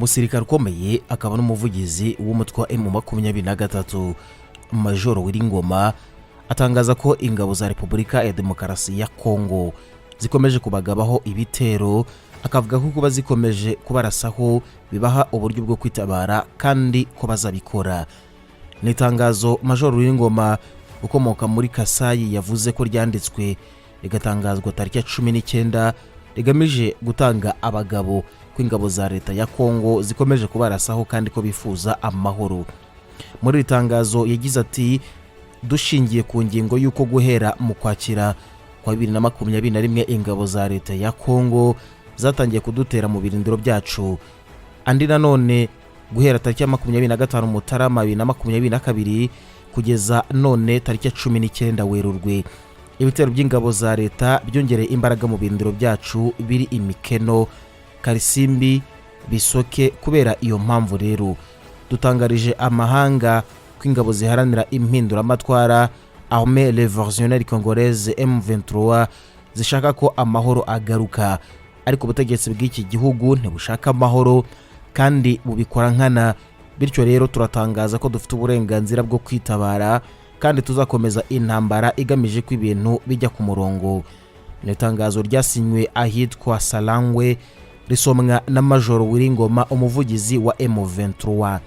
Umusirikare ukomeye akaba n'umuvugizi w'umutwe wa M23, Majoro Willy Ngoma, atangaza ko ingabo za Repubulika ya Demokarasi ya Kongo zikomeje kubagabaho ibitero, akavuga ko kuba zikomeje kubarasaho bibaha uburyo bwo kwitabara kandi ko bazabikora. Ni itangazo Majoro Willy Ngoma ukomoka muri Kasayi yavuze ko ryanditswe rigatangazwa tariki ya 19, rigamije gutanga abagabo ko ingabo za leta ya Kongo zikomeje kubarasaho kandi ko bifuza amahoro. Muri iri tangazo yagize ati: "Dushingiye ku ngingo y'uko guhera mu Kwakira kwa 2021 ingabo za leta ya Kongo zatangiye kudutera mu birindiro byacu, andi nanone guhera tariki ya 25 Mutarama 2022 kugeza none tariki ya 19 Werurwe, ibitero by'ingabo za leta byongereye imbaraga mu birindiro byacu biri Imikeno, Karisimbi, Bisoke. Kubera iyo mpamvu rero, dutangarije amahanga ko ingabo ziharanira impinduramatwara, Armée Révolutionnaire Congolaise M23, zishaka ko amahoro agaruka, ariko ubutegetsi bw'iki gihugu ntibushaka amahoro kandi bubikora nkana. Bityo rero turatangaza ko dufite uburenganzira bwo kwitabara kandi tuzakomeza intambara igamije ko ibintu bijya ku murongo." Ni itangazo ryasinywe ahitwa Sarangwe, risomwa na Majoro Willy Ngoma, umuvugizi wa M23.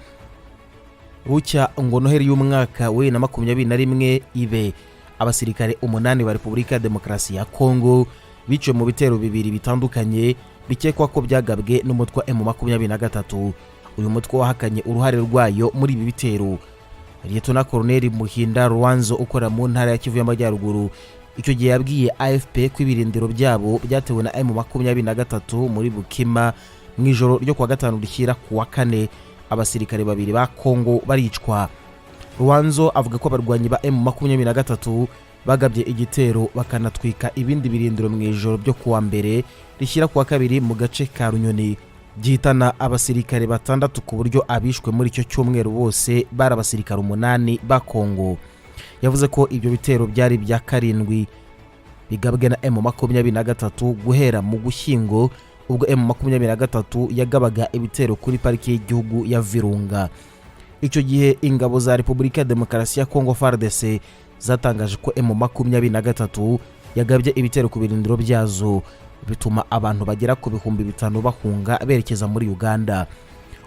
Bucya ngo Noheli y'umwaka wa 2021 ibe, abasirikare umunani ba Repubulika ya Demokarasi ya Kongo biciwe mu bitero bibiri bitandukanye bikekwa ko byagabwe n'umutwe wa M23. Uyu mutwe wahakanye uruhare rwayo muri ibi bitero. Liyetona Koroneli Muhinda Ruwanzo ukora mu ntara ya Kivu y'Amajyaruguru icyo gihe yabwiye AFP ko ibirindiro byabo byatewe na M23 muri Bukima mu ijoro ryo kuwa gatanu rishyira ku wa kane, abasirikare babiri ba Kongo baricwa. Ruwanzo avuga ko abarwanyi ba M23 bagabye igitero bakanatwika ibindi birindiro mu ijoro ryo kuwa mbere rishyira kuwa kabiri mu gace ka Runyoni, gihitana abasirikare batandatu, ku buryo abishwe muri icyo cyumweru bose bari abasirikare umunani ba Kongo. Yavuze ko ibyo bitero byari ibya karindwi bigabwe na M23 guhera mu Gushyingo, ubwo M23 yagabaga ibitero kuri Pariki y'Igihugu ya Virunga. Icyo gihe ingabo za Repubulika ya Demokarasi ya Kongo, FARDC, zatangaje ko M23 yagabye ibitero ku birindiro byazo, bituma abantu bagera ku 5000 bahunga berekeza muri Uganda.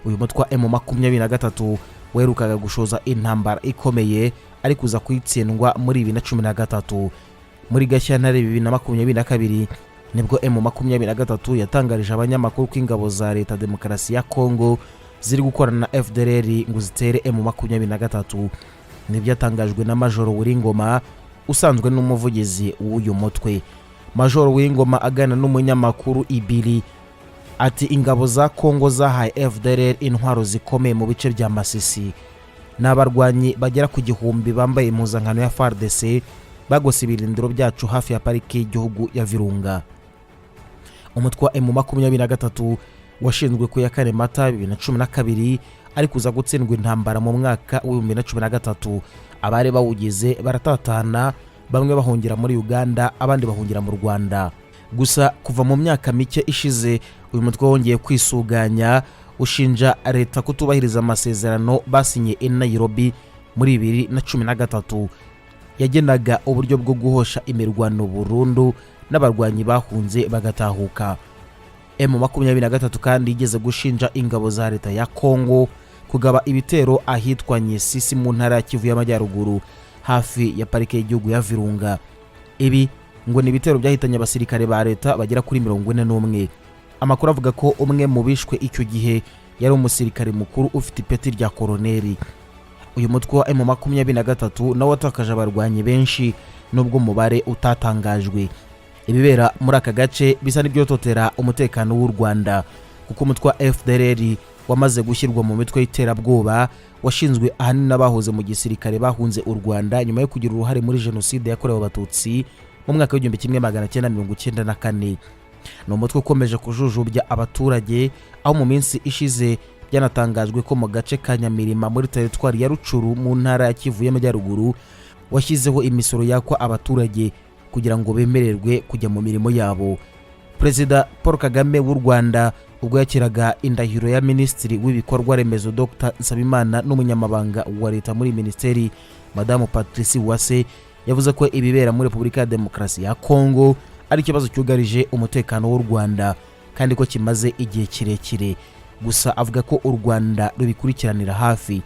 Uyu mutwe wa M23 werukaga gushoza intambara ikomeye ariko uza kuyitsindwa muri 2013. Muri Gashyantare 2022 nibwo M23 yatangarije abanyamakuru ko ingabo za leta Demokarasi ya Kongo ziri gukorana na FDLR ngo zitere M23. Ntibyatangajwe na Majoro Willy Ngoma usanzwe n'umuvugizi w'uyu mutwe. Majoro Willy Ngoma aganira n'umunyamakuru Ibiri ati: "Ingabo za Kongo zahaye FDLR intwaro zikomeye mu bice bya Masisi. Ni abarwanyi bagera ku 1000 bambaye impuzankano ya FARDC bagose ibirindiro byacu hafi ya Pariki y'Igihugu ya Virunga." Umutwe wa M23 washinzwe ku ya 4 Mata 2012, ariko uza gutsindwa intambara mu mwaka wa 2013. Abari bawugize baratatana, bamwe bahungira muri Uganda, abandi bahungira mu Rwanda. Gusa kuva mu myaka mike ishize uyu mutwe wongeye kwisuganya, ushinja leta kutubahiriza amasezerano basinye i Nairobi muri 2013 yagenaga uburyo bwo guhosha imirwano burundu n'abarwanyi bahunze bagatahuka. M23 kandi igeze gushinja ingabo za leta ya Kongo kugaba ibitero ahitwa Nyesisi mu ntara ya Kivu y'Amajyaruguru, hafi ya Parike y'Igihugu ya Virunga. Ibi ngo ni ibitero byahitanye abasirikare ba leta bagera kuri 41. Amakuru avuga ko umwe mu bishwe icyo gihe yari umusirikare mukuru ufite ipeti rya koroneri. Uyu mutwe wa M23 nawe watakaje abarwanyi benshi nubwo umubare utatangajwe. Ibibera muri aka gace bisa n'ibyototera umutekano w'u Rwanda, kuko umutwe wa FDLR wamaze gushyirwa mu mitwe y'iterabwoba, washinzwe ahanini n'abahoze mu gisirikare bahunze u Rwanda nyuma yo kugira uruhare muri Jenoside yakorewe Abatutsi mu mwaka wa 1994. Ni umutwe ukomeje kujujubya abaturage, aho mu minsi ishize byanatangajwe ko mu gace ka Nyamirima muri teritwari ya Rutshuru mu ntara ya Kivu y'Amajyaruguru washyizeho imisoro yakwa abaturage kugira ngo bemererwe kujya mu mirimo yabo. Perezida Paul Kagame w'u Rwanda Ubwo yakiraga indahiro ya Minisitiri w'Ibikorwa Remezo Dr Nsabimana n'Umunyamabanga wa Leta muri Minisiteri Madamu Patricie Uwase, yavuze ko ibibera muri Repubulika ya Demokarasi ya Kongo ari ikibazo cyugarije umutekano w'u Rwanda kandi ko kimaze igihe kirekire. Gusa avuga ko u Rwanda rubikurikiranira hafi.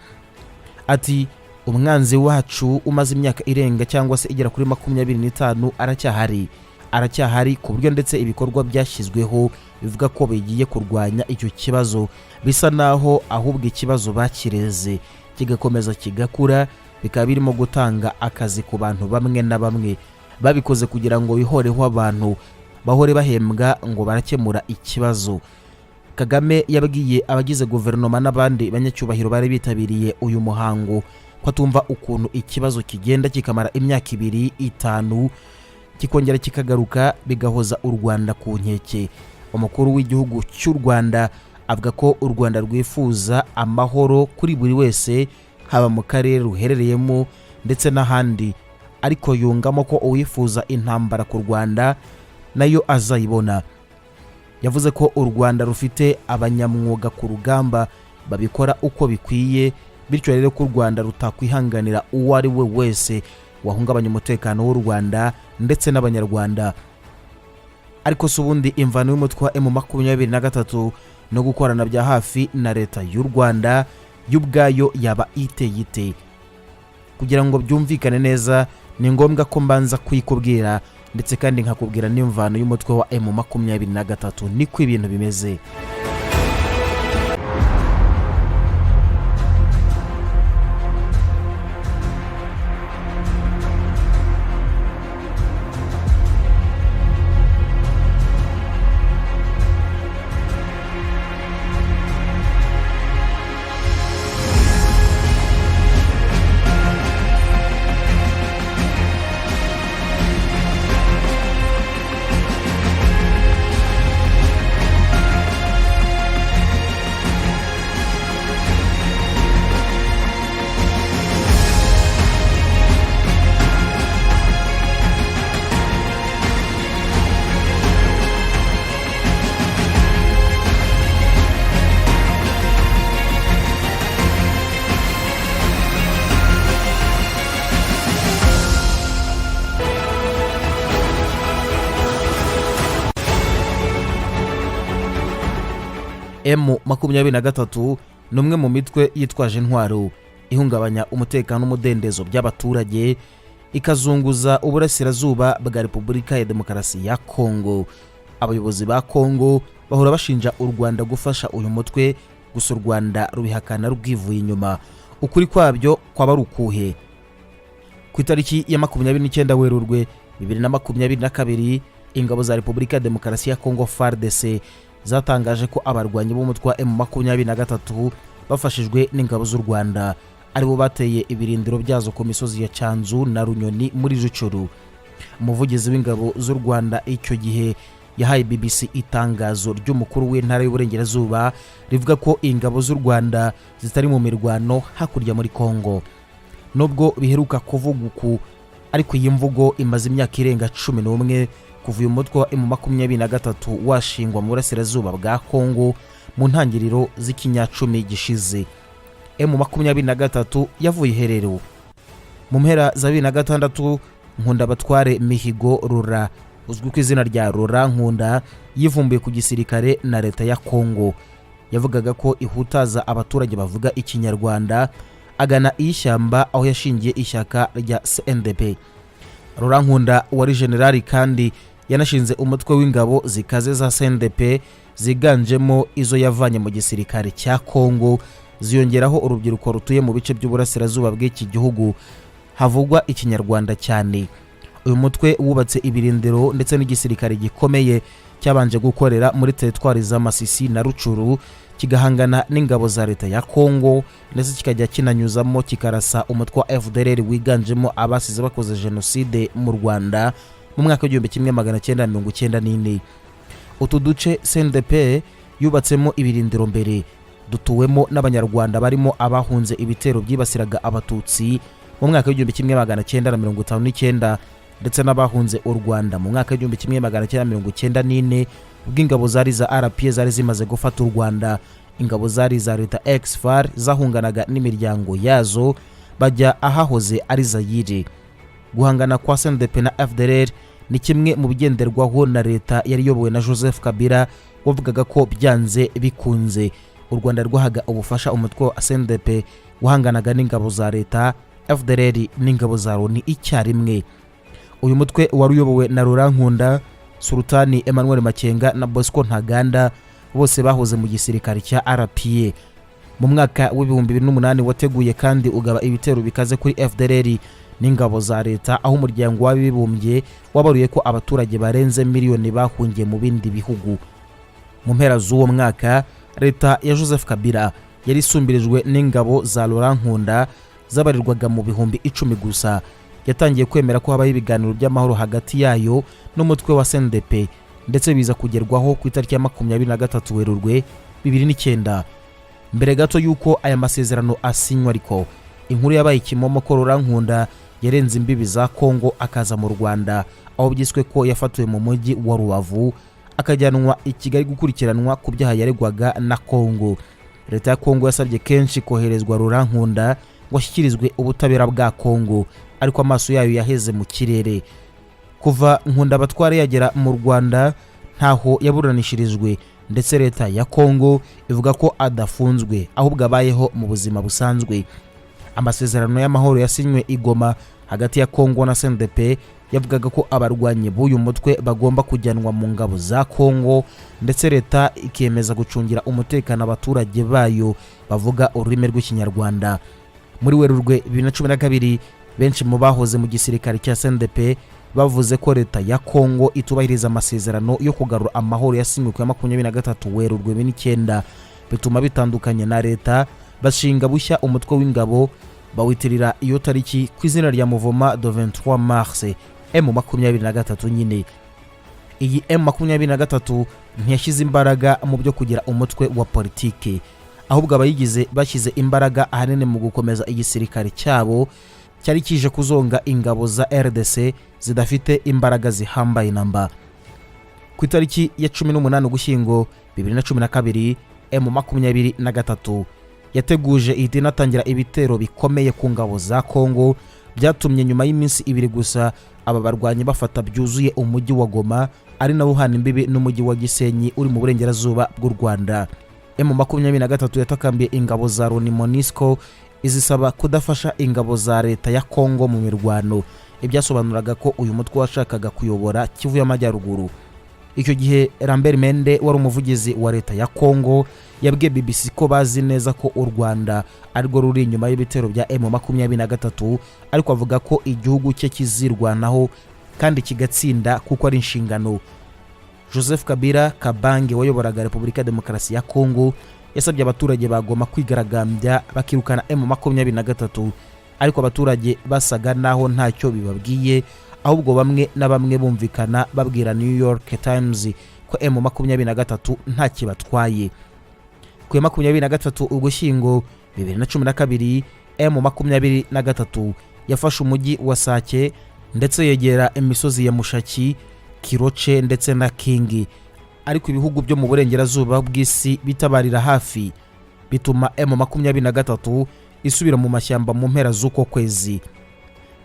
Ati: "Umwanzi wacu umaze imyaka irenga cyangwa se igera kuri 25 aracyahari, aracyahari, ku buryo ndetse ibikorwa byashyizweho bivuga ko bigiye kurwanya icyo kibazo bisa naho ahubwo ikibazo bakireze kigakomeza kigakura, bikaba birimo gutanga akazi ku bantu bamwe na bamwe babikoze kugira ngo bihoreho, abantu bahore bahembwa ngo barakemura ikibazo." Kagame yabwiye abagize guverinoma n'abandi banyacyubahiro bari bitabiriye uyu muhango ko atumva ukuntu ikibazo kigenda kikamara imyaka 2, 5, kikongera kikagaruka, bigahoza u Rwanda ku nkeke. Umukuru w'igihugu cy'u Rwanda avuga ko u Rwanda rwifuza amahoro kuri buri wese, haba mu karere ruherereyemo ndetse n'ahandi, ariko yungamo ko uwifuza intambara ku Rwanda nayo azayibona. Yavuze ko u Rwanda rufite abanyamwuga ku rugamba babikora uko bikwiye, bityo rero ko u Rwanda rutakwihanganira uwo ari we wese wahungabanya umutekano w'u Rwanda ndetse n'Abanyarwanda. Ariko si ubundi imvano y'umutwe wa M23 no gukorana bya hafi na Leta y'u Rwanda y'ubwayo yaba iteye ite? Kugira ngo byumvikane neza, ni ngombwa ko mbanza kuyikubwira, ndetse kandi nkakubwira n'imvano y'umutwe wa M23. Niko ibintu bimeze. M23 ni umwe mu mitwe yitwaje intwaro ihungabanya umutekano n'umudendezo by'abaturage, ikazunguza uburasirazuba bwa Repubulika ya Demokarasi ya Kongo. Abayobozi ba Kongo bahora bashinja u Rwanda gufasha uyu mutwe, gusa u Rwanda rubihakana rwivuye inyuma. Ukuri kwabyo kwaba ari ukuhe? Ku itariki ya 29 Werurwe 2022, ingabo za Repubulika ya Demokarasi ya Kongo FARDC zatangaje ko abarwanyi b'umutwe wa M23 bafashijwe n'ingabo z'u Rwanda aribo bateye ibirindiro byazo ku misozi ya Cyanzu na Runyoni muri Rucuru. Umuvugizi w'ingabo z'u Rwanda icyo gihe yahaye BBC itangazo ry'umukuru w'intara y'Uburengerazuba rivuga ko ingabo z'u Rwanda zitari mu mirwano hakurya muri Kongo. Nubwo biheruka kuvuga uku, ariko iyi mvugo imaze imyaka irenga 11 kuva uyu mutwe wa M23 washingwa mu burasirazuba bwa Kongo mu ntangiriro z'ikinyacumi gishize. M23 yavuye iherero mu mpera za 2006. Nkundabatware Mihigo Rura, uzwi ku izina rya Rura Nkunda, yivumbuye ku gisirikare na Leta ya Kongo yavugaga ko ihutaza abaturage bavuga Ikinyarwanda, agana iy'ishyamba aho yashingiye ishyaka rya CNDP. Rura Nkunda wari generali kandi yanashinze umutwe w'ingabo zikaze za CNDP ziganjemo izo yavanye mu gisirikare cya Kongo, ziyongeraho urubyiruko rutuye mu bice by'uburasirazuba bw'iki gihugu havugwa Ikinyarwanda cyane. Uyu mutwe wubatse ibirindiro ndetse n'igisirikare gikomeye cyabanje gukorera muri teritwari za Masisi na Rucuru, kigahangana n'ingabo za Leta ya Kongo, ndetse kikajya kinanyuzamo kikarasa umutwe wa FDLR wiganjemo abasize bakoze jenoside mu Rwanda mu mwaka w'1994. Utu duce CNDP yubatsemo ibirindiro mbere dutuwemo n'Abanyarwanda barimo abahunze ibitero byibasiraga Abatutsi mu mwaka w'1959 ndetse n'abahunze u Rwanda mu mwaka w'1994. Ubwo ingabo zari za RPA zari zimaze gufata u Rwanda, ingabo zari za leta ex-FAR zahunganaga n'imiryango yazo bajya ahahoze ari Zayire. Guhangana kwa CNDP na FDLR ni kimwe mu bigenderwaho na leta yari iyobowe na Joseph Kabila, wavugaga ko byanze bikunze u Rwanda rwahaga ubufasha umutwe wa CNDP wahanganaga n'ingabo za leta, FDLR n'ingabo za Loni icyarimwe. Uyu mutwe wari uyobowe na Laurent Nkunda, Sultani Emmanuel Makenga na Bosco Ntaganda, bose bahoze mu gisirikare cya RPA. Mu mwaka w'2008 wateguye kandi ugaba ibitero bikaze kuri FDLR n'ingabo za leta, aho Umuryango w'Abibumbye wabaruye ko abaturage barenze miliyoni bahungiye mu bindi bihugu. Mu mpera z'uwo mwaka, leta ya Joseph Kabila yari isumbirijwe n'ingabo za Laurent Nkunda zabarirwaga mu 10,000 gusa, yatangiye kwemera ko habaho ibiganiro by'amahoro hagati yayo n'umutwe wa CNDP, ndetse biza kugerwaho ku itariki ya 23 Werurwe 2009. Mbere gato y'uko aya masezerano asinywa ariko, inkuru yabaye kimomo ko Laurent Nkunda yarenze imbibi za Kongo akaza mu Rwanda, aho byiswe ko yafatiwe mu mujyi wa Rubavu akajyanwa i Kigali gukurikiranwa ku byaha yaregwaga na Kongo. Leta ya Kongo yasabye kenshi koherezwa Laurent Nkunda ngo ashyikirizwe ubutabera bwa Kongo, ariko amaso yayo yaheze mu kirere. Kuva Nkunda Batware yagera mu Rwanda, ntaho yaburanishirijwe, ndetse leta ya Kongo ivuga ko adafunzwe, ahubwo abayeho mu buzima busanzwe. Amasezerano y'amahoro yasinywe i Goma hagati ya Kongo na CNDP yavugaga ko abarwanyi b'uyu mutwe bagomba kujyanwa mu ngabo za Kongo, ndetse leta ikemeza gucungira umutekano abaturage bayo bavuga ururimi rw'Ikinyarwanda. Muri Werurwe 2012, benshi mu bahoze mu gisirikare cya CNDP bavuze ko leta ya Kongo itubahiriza amasezerano yo kugarura amahoro yasinywe ku ya 23 Werurwe 2009, bituma bitandukanye na leta, bashinga bushya umutwe w'ingabo, bawitirira iyo tariki ku izina rya Mouvement de 23 Mars, M23 nyine. Iyi M23 ntiyashyize imbaraga mu byo kugira umutwe wa politiki, ahubwo abayigize bashyize imbaraga ahanini mu gukomeza igisirikare cyabo cyari kije kuzonga ingabo za RDC zidafite imbaraga zihambaye namba. Ku itariki ya 18 Ugushyingo 2012, M23 yateguje ihita inatangira ibitero bikomeye ku ngabo za Kongo, byatumye nyuma y'iminsi 2 gusa aba barwanyi bafata byuzuye umujyi wa Goma, ari nawo uhana imbibi n'umujyi wa Gisenyi uri mu burengerazuba bw'u Rwanda. M23 yatakambiye ingabo za Loni MONUSCO, izisaba kudafasha ingabo za leta ya Kongo mu mirwano, ibyasobanuraga ko uyu mutwe washakaga kuyobora Kivu y'Amajyaruguru. Icyo gihe Lambert Mende wari umuvugizi wa leta ya Kongo yabwiye BBC ko bazi neza ko u Rwanda arirwo ruri inyuma y'ibitero bya M23, ariko avuga ko igihugu cye kizirwanaho kandi kigatsinda kuko ari inshingano. Joseph Kabila Kabange wayoboraga Repubulika ya Demokarasi ya Kongo yasabye abaturage ba Goma kwigaragambya bakirukana M23, ariko abaturage basaga naho ntacyo bibabwiye, ahubwo bamwe na bamwe bumvikana babwira New York Times ko M23 nta kibatwaye. Ku ya 23 Ugushyingo 2012, M23 yafashe umujyi wa Sake, ndetse yegera imisozi ya Mushaki, Kiroce ndetse na Kingi, ariko ibihugu byo mu burengerazuba bw'isi bitabarira hafi, bituma M23 isubira mu mashyamba mu mpera z'uko kwezi.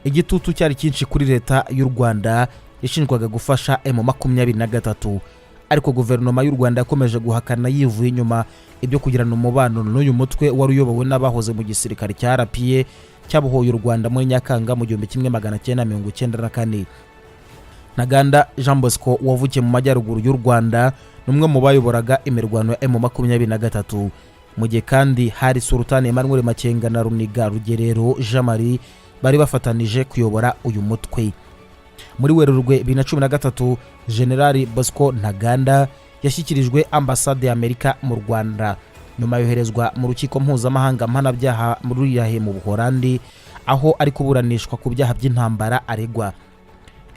Igitutu cyari cyinshi kuri leta y'u Rwanda yashinjwaga gufasha M23, ariko guverinoma y'u Rwanda yakomeje guhakana yivuye inyuma ibyo kugirana umubano n'uyu mutwe wari uyobowe n'abahoze mu gisirikare cya RPA cyabohoye u Rwanda muri Nyakanga mu 1994. Ntaganda Jean Bosco wavukiye mu majyaruguru y'u Rwanda ni umwe mu bayoboraga imirwano ya M23, mu gihe kandi hari Sultani Emmanuel Makenga na Runiga Rugerero Jean Marie bari bafatanije kuyobora uyu mutwe. Muri Werurwe 2013, Generali Bosco Ntaganda yashyikirijwe ambasade y'Amerika mu Rwanda, nyuma yoherezwa mu rukiko mpuzamahanga mpanabyaha muri La Haye mu Buholandi, aho ari kuburanishwa ku byaha by'intambara aregwa.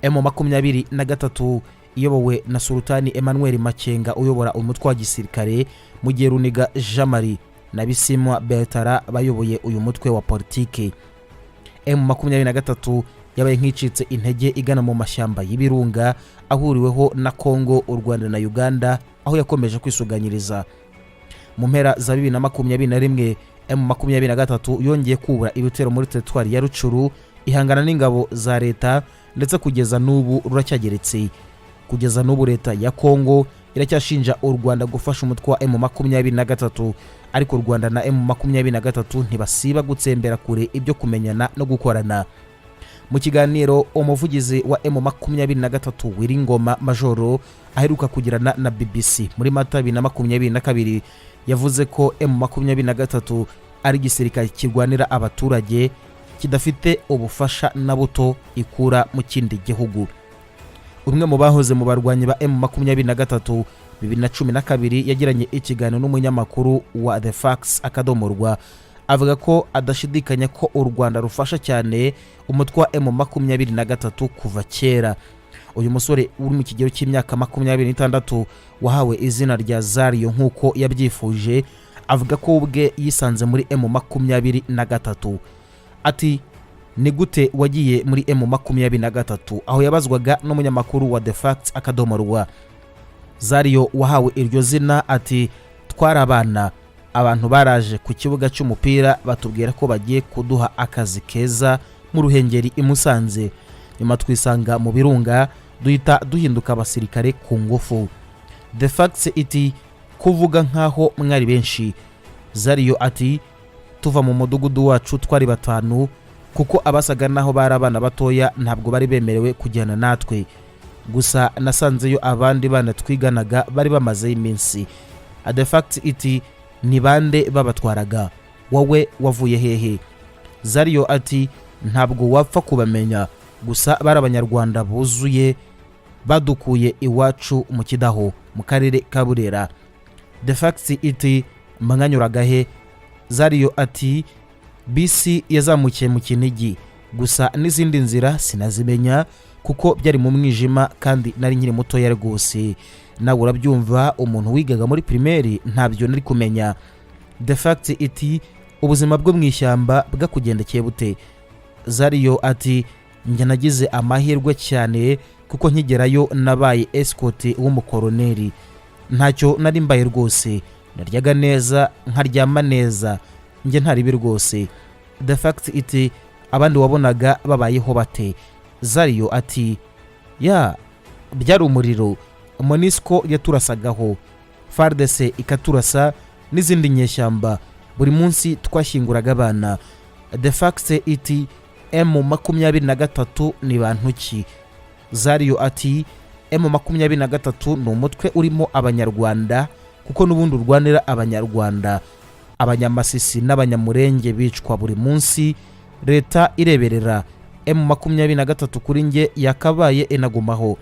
M23 iyobowe na Sultani Emmanuel Makenga uyobora umutwe wa gisirikare, mu gihe Runiga Jean Marie na Bisimwa Bertrand bayoboye uyu mutwe wa politiki. M23 Yabaye nk'icitse intege igana mu mashyamba y'Ibirunga ahuriweho na Kongo, u Rwanda na Uganda, aho yakomeje kwisuganyiriza. Mu mpera za 2021, M23 yongeye kubura ibitero muri teritwari ya Rucuru, ihangana n'ingabo za leta, ndetse kugeza n'ubu ruracyageretse. Kugeza n'ubu leta ya Kongo iracyashinja u Rwanda gufasha umutwe wa M23, ariko u Rwanda na M23 ntibasiba gutsembera kure ibyo kumenyana no gukorana. Mu kiganiro umuvugizi wa M23 Wiringoma Majoro aheruka kugirana na BBC muri Mata 2022, yavuze ko M23 ari igisirikare kirwanira abaturage, kidafite ubufasha na buto ikura mu kindi gihugu. Umwe mu bahoze mu barwanyi ba M23, 2012 yagiranye ikiganiro n'umunyamakuru wa The Facts akadomorwa, avuga ko adashidikanya ko u Rwanda rufasha cyane umutwe wa M23 kuva kera. Uyu musore uri mu kigero cy'imyaka 26, wahawe izina rya Zario nk'uko yabyifuje, avuga ko ubwe yisanze muri M23. Ati: "Ni gute wagiye muri M23?" Aho yabazwaga n'umunyamakuru wa The Facts akadomorwa. Zario wahawe iryo zina ati: "Twari abana, abantu baraje ku kibuga cy'umupira batubwira ko bagiye kuduha akazi keza mu Ruhengeri i Musanze. Nyuma twisanga mu Birunga, duhita duhinduka abasirikare ku ngufu." The Facts iti: "Kuvuga nk'aho mwari benshi?" Zario ati: "Tuva mu mudugudu wacu twari batanu, kuko abasaga n'aho bari abana batoya ntabwo bari bemerewe kujyana natwe. Gusa nasanzeyo abandi bana twiganaga bari bamazeyo iminsi." The Fact iti: "Ni bande babatwaraga? Wowe wavuye hehe?" Zario ati: "Ntabwo wapfa kubamenya, gusa bari Abanyarwanda buzuye, badukuye iwacu mu Kidaho mu karere ka Burera." The Fact iti: "Mwanyuraga he?" Zario ati: "Bisi yazamukiye mu Kinigi, gusa n'izindi nzira sinazimenya kuko byari mu mwijima kandi nari nkiri mutoya rwose. Nawe urabyumva, umuntu wigaga muri primaire ntabyo nari kumenya." The Fact iti: "Ubuzima bwo mu ishyamba bwakugendekeye bute?" Zario ati: "Njye nagize amahirwe cyane kuko nkigerayo nabaye escort w'umukoroneri. Ntacyo nari mbaye rwose, naryaga neza, nkaryama neza, njye ntaribi rwose." The Fact iti: "Abandi wabonaga babayeho bate?" Zario ati: "Ya, byari umuriro. MONUSCO yaturasagaho, FARDC ikaturasa n'izindi nyeshyamba. Buri munsi twashyinguraga abana." The Fact iti: "M23 ni bantu ki?" Zario ati: "M23 ni umutwe urimo Abanyarwanda, kuko n'ubundi urwanira Abanyarwanda. Abanyamasisi n'Abanyamurenge bicwa buri munsi, leta ireberera. M23 kuri njye yakabaye inagumaho."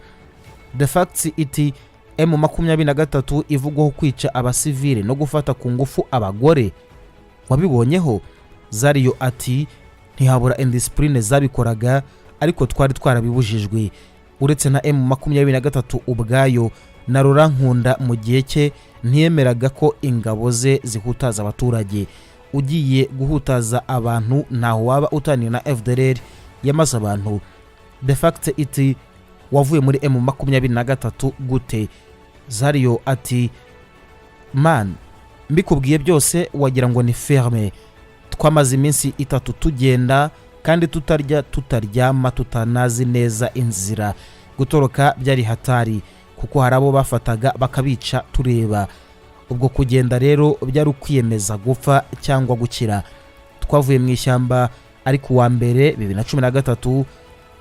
The Facts iti: "M23 ivugwaho kwica abasivile no gufata ku ngufu abagore, wabibonyeho?" Zario ati: "Ntihabura indiscipline zabikoraga, ariko twari twarabibujijwe. Uretse na M23 ubwayo, na Laurent Nkunda mu gihe cye ntiyemeraga ko ingabo ze zihutaza abaturage. Ugiye guhutaza abantu ntaho waba utaniye na FDLR yamaze abantu." The Fact iti: "Wavuye muri M23 gute?" Zario ati: "Man, mbikubwiye byose wagira ngo ni film. Twamaze iminsi 3 tugenda kandi tutarya, tutaryama, tutanazi neza inzira. Gutoroka byari hatari kuko hari abo bafataga bakabica tureba. Ubwo kugenda rero byari ukwiyemeza gupfa cyangwa gukira. Twavuye mu ishyamba ari ku wa mbere 2013,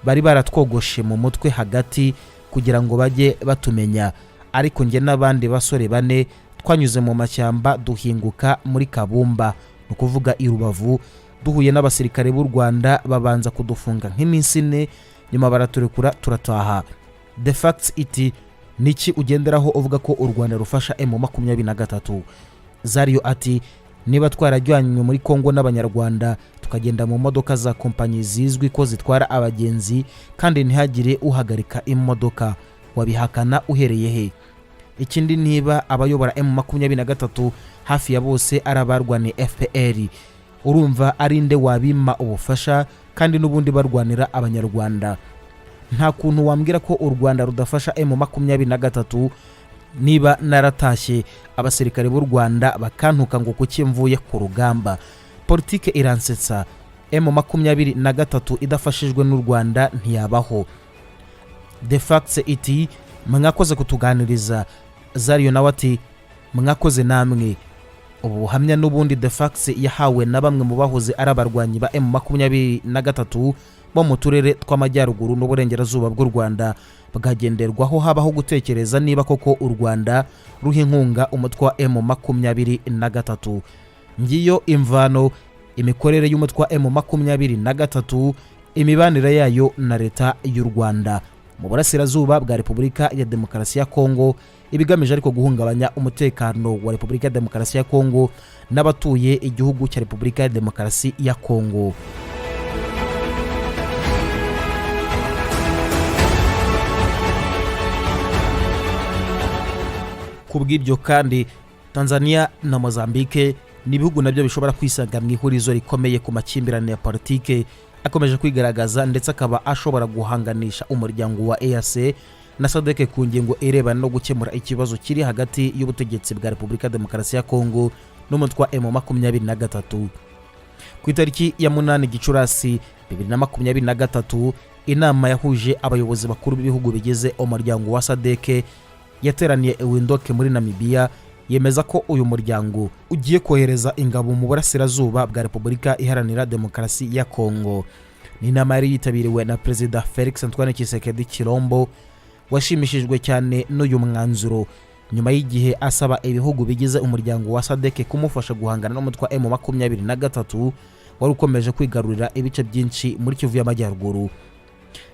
bari baratwogoshe mu mutwe hagati kugira ngo bajye batumenya, ariko njye n'abandi basore bane twanyuze mu mashyamba duhinguka muri Kabumba, ni ukuvuga i Rubavu. Duhuye n'abasirikare b'u Rwanda, babanza kudufunga nk'iminsi 4, nyuma baraturekura turataha." The Facts iti: "Niki ugenderaho uvuga ko u Rwanda rufasha M23?" Zario ati: "Niba twarajyanywe muri Kongo n'Abanyarwanda, tukagenda mu modoka za kompanyi zizwi ko zitwara abagenzi, kandi ntihagire uhagarika imodoka, wabihakana uhereye he? Ikindi, niba abayobora M23 hafi ya bose ari abarwaniye FPR, urumva ari nde wabima ubufasha Kandi n'ubundi barwanira Abanyarwanda. Nta kuntu wambwira ko u Rwanda rudafasha M23. Niba naratashye, abasirikare b'u Rwanda bakantuka ngo kuki mvuye ku rugamba. Politike iransetsa. M23 idafashijwe n'u Rwanda ntiyabaho. The Facts iti: "Mwakoze kutuganiriza." Zariyo nawe ati: "Mwakoze namwe." Ubu buhamya n'ubundi The Facts yahawe na bamwe mu bahoze ari abarwanyi ba M23 bo mu turere tw'amajyaruguru n'uburengerazuba bw'u Rwanda bwagenderwaho habaho gutekereza niba koko u Rwanda ruha inkunga umutwe wa M23. Ngiyo imvano, imikorere y'umutwe wa M23, imibanire yayo na Leta y'u Rwanda mu burasirazuba bwa Repubulika ya Demokarasi ya Kongo, ibigamije ariko guhungabanya umutekano wa Repubulika ya Demokarasi ya Kongo n'abatuye igihugu cya Repubulika ya Demokarasi ya Kongo. Ku bw'ibyo kandi, Tanzania na Mozambique ni ibihugu nabyo bishobora kwisanga mu ihurizo rikomeye ku makimbirane ya politike akomeje kwigaragaza, ndetse akaba ashobora guhanganisha umuryango wa EAC na SADC ku ngingo irebana no gukemura ikibazo kiri hagati y'ubutegetsi bwa Repubulika ya Demokarasi ya Kongo n'umutwe wa M23. Ku itariki ya 8 Gicurasi 2023, inama yahuje abayobozi bakuru b'ibihugu bigize umuryango wa SADC yateraniye i Windhoek muri Namibiya, yemeza ko uyu muryango ugiye kohereza ingabo mu burasirazuba bwa Repubulika Iharanira Demokarasi ya Kongo. Ni inama yari yitabiriwe na Perezida Felix Antoine Tshisekedi Chilombo, washimishijwe cyane n'uyu mwanzuro nyuma y'igihe asaba ibihugu bigize umuryango wa SADC kumufasha guhangana n'umutwe wa M23 wari ukomeje kwigarurira ibice byinshi muri Kivu y'Amajyaruguru.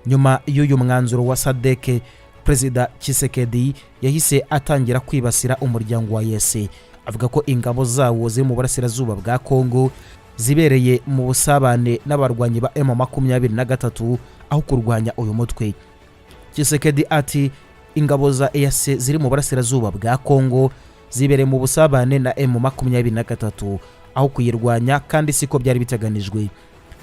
Nyuma y'uyu mwanzuro wa SADC, Perezida Tshisekedi yahise atangira kwibasira umuryango wa EAC, avuga ko ingabo zawo ziri mu burasirazuba bwa Kongo zibereye mu busabane n'abarwanyi ba M23 aho kurwanya uyu mutwe. Tshisekedi ati: "Ingabo za EAC ziri mu burasirazuba bwa Kongo zibereye mu busabane na M23 aho kuyirwanya, kandi siko byari biteganijwe."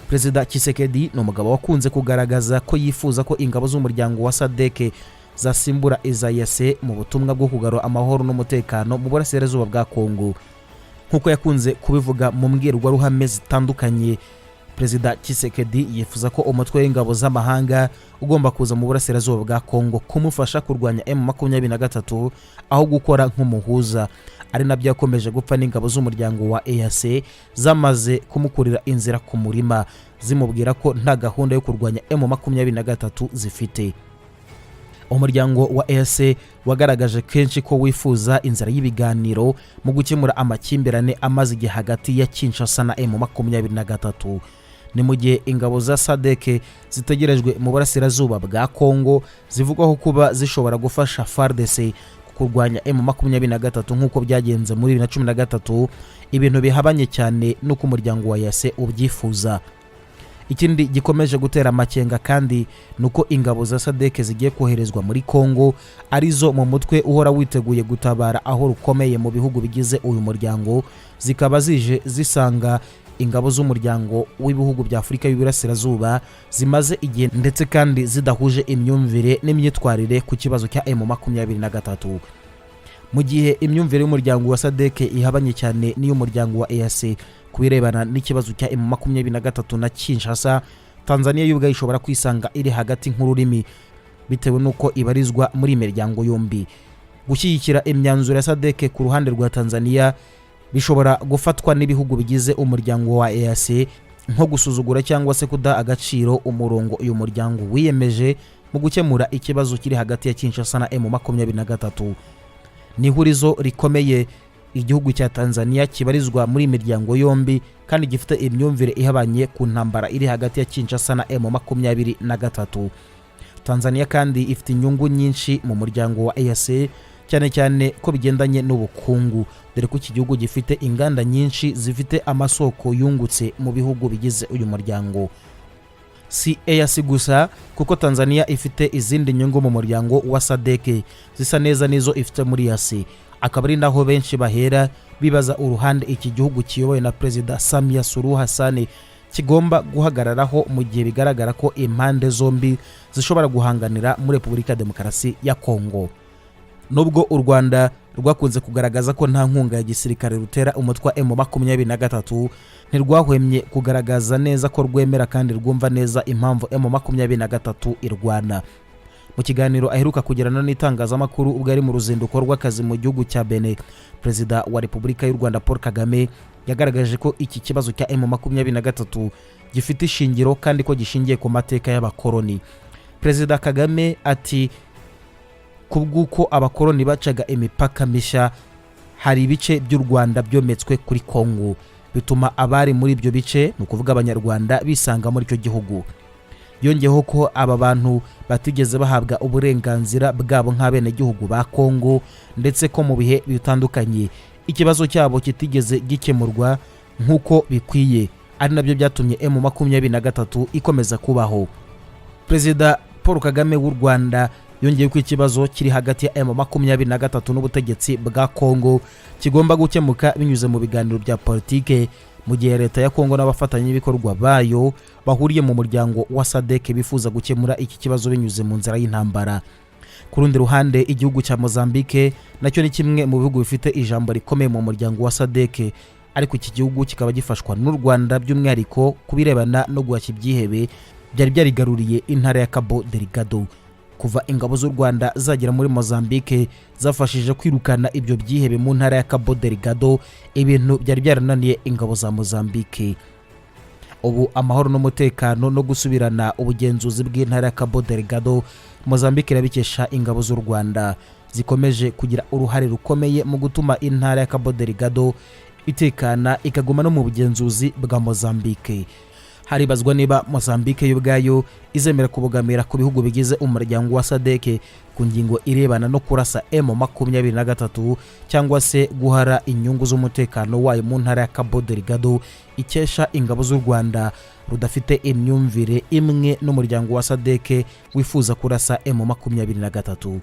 Perezida Tshisekedi ni umugabo wakunze kugaragaza ko yifuza ko ingabo z'umuryango wa SADC zasimbura iza EAC mu butumwa bwo kugarura amahoro n'umutekano mu burasirazuba bwa Kongo. Nk'uko yakunze kubivuga mu mbwirwaruhame zitandukanye, Perezida Tshisekedi yifuza ko umutwe w'ingabo z'amahanga ugomba kuza mu burasirazuba bwa Kongo kumufasha kurwanya M23 aho gukora nk'umuhuza, ari nabyo yakomeje gupfa n'ingabo z'umuryango wa EAC zamaze kumukurira inzira ku murima, zimubwira ko nta gahunda yo kurwanya M23 zifite. Umuryango wa EAC wagaragaje kenshi ko wifuza inzira y'ibiganiro mu gukemura amakimbirane amaze igihe hagati ya Kinshasa na M23. Ni mu gihe ingabo za SADC zitegerejwe mu burasirazuba bwa Kongo zivugwaho kuba zishobora gufasha FARDC kurwanya M23 nk'uko byagenze muri 2013, ibintu bihabanye cyane n'uko umuryango wa EAC ubyifuza. Ikindi gikomeje gutera amakenga kandi ni uko ingabo za SADC zigiye koherezwa muri Kongo arizo mu mutwe uhora witeguye gutabara aho rukomeye mu bihugu bigize uyu muryango, zikaba zije zisanga ingabo z'umuryango w'ibihugu bya Afurika y'Iburasirazuba zimaze igihe ndetse kandi zidahuje imyumvire n'imyitwarire ku kibazo cya M23. Mu gihe imyumvire y'umuryango wa SADC ihabanye cyane n'iy'umuryango wa EAC ku birebana n'ikibazo cya M23 na Kinshasa, Tanzania yo ubwayo ishobora kwisanga iri hagati nk'ururimi, bitewe n'uko ibarizwa muri iyi miryango yombi. Gushyigikira imyanzuro ya SADC ku ruhande rwa Tanzania bishobora gufatwa n'ibihugu bigize umuryango wa EAC nko gusuzugura cyangwa se kudaha agaciro umurongo uyu muryango wiyemeje mu gukemura ikibazo kiri hagati ya Kinshasa na M23. Ni ihurizo rikomeye igihugu cya Tanzania kibarizwa muri iyi miryango yombi kandi gifite imyumvire ihabanye ku ntambara iri hagati ya Kinshasa na M23. Tanzania kandi ifite inyungu nyinshi mu muryango wa EAC, cyane cyane ko bigendanye n'ubukungu, dore ko iki gihugu gifite inganda nyinshi zifite amasoko yungutse mu bihugu bigize uyu muryango. Si EAC gusa, kuko Tanzania ifite izindi nyungu mu muryango wa SADC zisa neza n'izo ifite muri EAC, akaba ari naho benshi bahera bibaza uruhande iki gihugu kiyobowe na Perezida Samia Suluhu Hassan kigomba guhagararaho mu gihe bigaragara ko impande zombi zishobora guhanganira muri Repubulika ya Demokarasi ya Kongo. Nubwo u Rwanda rwakunze kugaragaza ko nta nkunga ya gisirikare rutera umutwe wa M23, ntirwahwemye kugaragaza neza ko rwemera kandi rwumva neza impamvu M23 irwana. Mu kiganiro aheruka kugirana n'itangazamakuru ubwo ari mu ruzinduko rw'akazi mu gihugu cya Benin, Perezida wa Repubulika y'u Rwanda Paul Kagame yagaragaje ko iki kibazo cya M23 gifite ishingiro kandi ko gishingiye ku mateka y'abakoloni. Perezida Kagame ati: "Kubw'uko abakoloni bacaga imipaka mishya, hari ibice by'u Rwanda byometswe kuri Kongo, bituma abari muri ibyo bice, ni ukuvuga Abanyarwanda, bisanga muri icyo gihugu." Yongeyeho ko aba bantu batigeze bahabwa uburenganzira bwabo nk'abenegihugu ba Kongo, ndetse ko mu bihe bitandukanye ikibazo cyabo kitigeze gikemurwa nk'uko bikwiye, ari nabyo byatumye M23 ikomeza kubaho. Perezida Paul Kagame w'u Rwanda yongeye ko ikibazo kiri hagati ya M23 n'ubutegetsi bwa Kongo kigomba gukemuka binyuze mu biganiro bya politike, mu gihe leta ya Kongo n'abafatanyabikorwa bayo bahuriye mu muryango wa SADC bifuza gukemura iki kibazo binyuze mu nzira y'intambara. Ku rundi ruhande, igihugu cya Mozambique nacyo ni kimwe mu bihugu bifite ijambo rikomeye mu muryango wa SADC, ariko iki gihugu kikaba gifashwa n'u Rwanda, by'umwihariko ku birebana no guhashya ibyihebe byari byarigaruriye intara ya Cabo Delgado. Kuva ingabo z'u Rwanda zagera muri Mozambique, zafashije kwirukana ibyo byihebe mu ntara ya Cabo Delgado, ibintu byari byarananiye ingabo za Mozambique. Ubu amahoro n'umutekano no gusubirana ubugenzuzi bw'intara ya Cabo Delgado, Mozambique irabikesha ingabo z'u Rwanda zikomeje kugira uruhare rukomeye mu gutuma intara ya Cabo Delgado itekana, ikaguma no mu bugenzuzi bwa Mozambique. Haribazwa niba Mozambique yo ubwayo izemera kubogamira ku bihugu bigize umuryango wa SADC ku ngingo irebana no kurasa M23, cyangwa se guhara inyungu z'umutekano wayo mu ntara ya Cabo Delgado ikesha ingabo z'u Rwanda, rudafite imyumvire imwe n'umuryango wa SADC wifuza kurasa M23.